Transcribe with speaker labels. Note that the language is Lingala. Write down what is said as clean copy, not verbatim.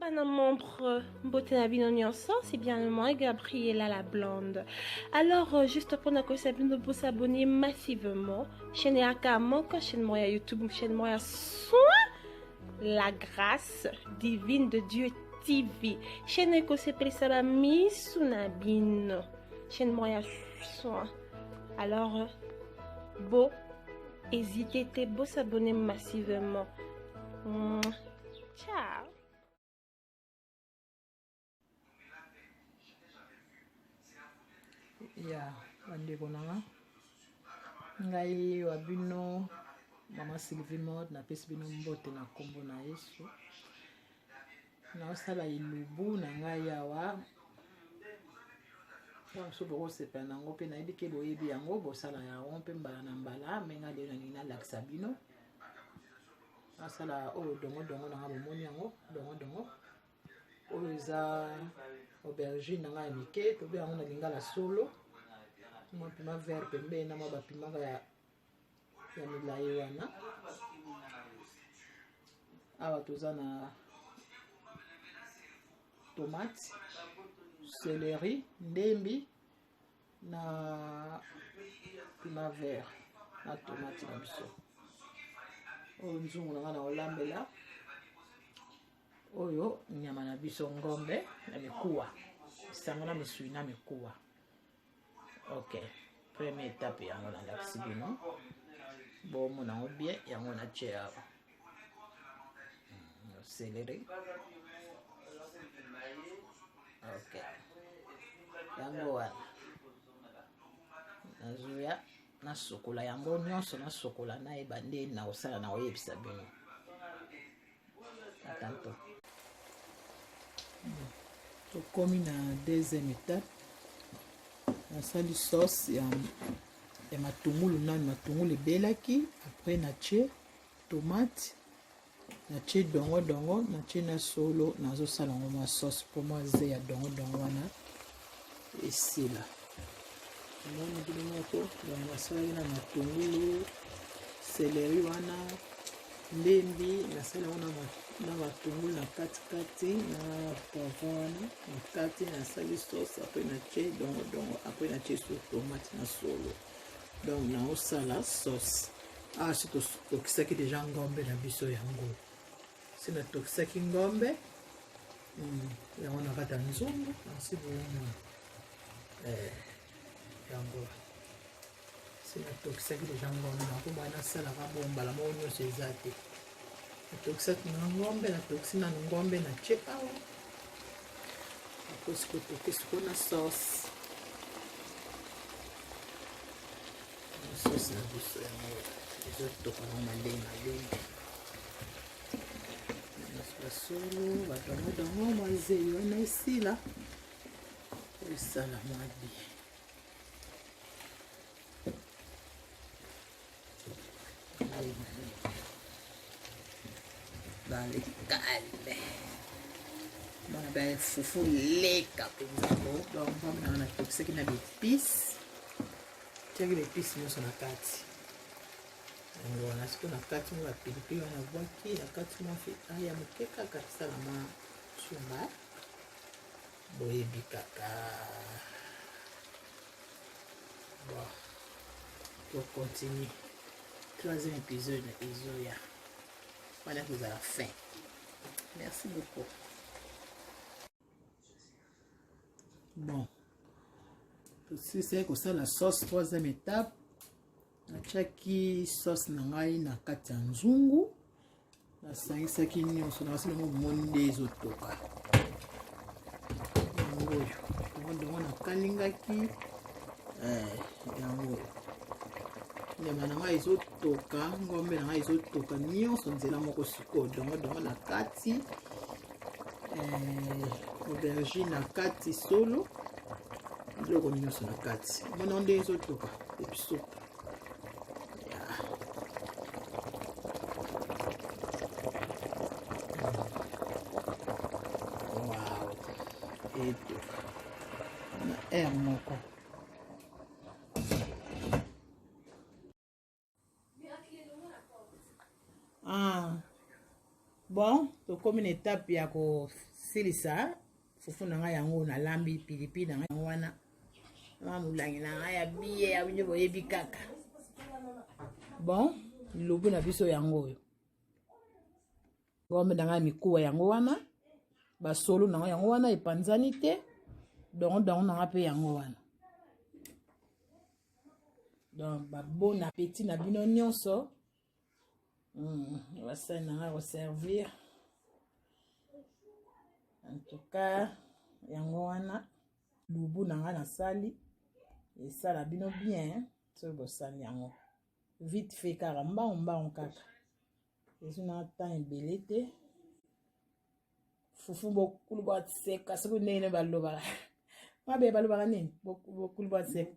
Speaker 1: Bana membre mbote na bino nyonso, c'est bien moi Gabriela la blonde. Alors euh, juste mpona koyebisa bino bosabonner massivement chaîne yaka moko chaîne moko ya YouTube chaîne moko ya soin la grâce divine de Dieu TV chaîne ekosepelisa bamisu na bino chaîne moko ya soin. Alors euh, bo hésitez te bosabonner massivement. Ciao.
Speaker 2: Ya bandeko na nga ngai wa bino mama sylvie mode napesi bino mbote na nkombo na yesu naosala elubu na ngai awa ntango mosusu bokosepela na yango mpe nayebi ke boyebi yango bosala yango mpe mbala na mbala me ngai lelo nalingi nalakisa bino nasala oyo dongo dongo na nga bomoni yango dongo dongo oyo eza aubergine na ngai ya mike tobe yango na lingala solo mwa pima vert pembeni na mwa bapimaka ya, ya milai wana awa toza na tomate celery ndembi na piment vert na tomate na biso oyo nzungu na ngai na kolambela oyo nyama na biso ngombe na mikuwa sango na misui na mikuwa ok première étape yango nalakisi bino bomona yango bien yango natie awa hmm, celery ok yango wana nazoya nasokola yango nyonso nasokola nayeba nde nakosala na koyebisa bino atanto tokomi na deuxième étape nasali sauce ya, ya matungulu nanu matungulu ebelaki après natie tomate natie dongo dongo natie na solo nazosala yango mwa sauce mpo mwa ze ya dongo dongo wana esila omoni bino moko donc nasalaki na matungulu celery wana ndembi nasali yango na matungulu na katikati na poivron wana na kati nasali sauce apres natie dongo dongo apres natie sur tomate na solo donc naosala sauce awa si tokisaki deja ngombe na biso yango si natokisaki ngombe hmm, yango na kati ya nzungu nasi boomona eh, yango si natokisaki deja ngombe nakoma nasalaka bo mbala moko nyonso eza te natokisaki na ngombe natokisi nanu ngombe na tie awa akosi kotokisi ko na sauce sauce na biso yango ezotoka na malei malembe basolo badongodongo mwa zeyi wana esila esala mwa bien dans le calme bana ba fufu leka mpenza ko donc ngombe nanga natokisaki na baepice tiaki baepice nyonso na kati yango wana sikoyo na kati mwa bapilipili wana bwaki na kati mwa ya moke kaka esala mwa sumba boyebi kaka bon tocontinue troisième épisode ezoya wana kozala fin merci beaucoup bon tosisaki kosala sauce troisième étape natiaki sauce na ngai na kati ya nzungu nasangisaki nyonso na basili yango bomoni nde ezotoka yango oyo yango dongo nakalingaki eh, yango oyo nyama na ngai ezotoka ngombe na ngai ezotoka nyonso nzela moko sikoyo dongo dongo na kati eh, aubergine na kati solo biloko nyonso na kati mona nde ezotoka episopa Wow. Etoka na air moko. Ah. Bon, tokomi na etape ya kosilisa fufu na ngai. Yango nalambi pilipili na ngai yango wana, mwa molangi na ngai ya biye ya bino boyebi kaka. Bon, lobu na biso yango oyo, ngombe na ngai mikuwa yango wana, basolo na ngai yango wana epanzani te, dongo dongo na ngai mpe yango wana. Donc ba bon appétit na bino nyonso. Basali na ngai koservir. En tout cas, yango wana lubu na ngai nasali, esala bino bien soki bosali yango vite fait, kaka mbangu mbangu, kaka ezwi na temps ebele te. Fufu bokulu bwaseka, soki ndenge balobaka mabe, balobaka nini? Bokulu bwaseka.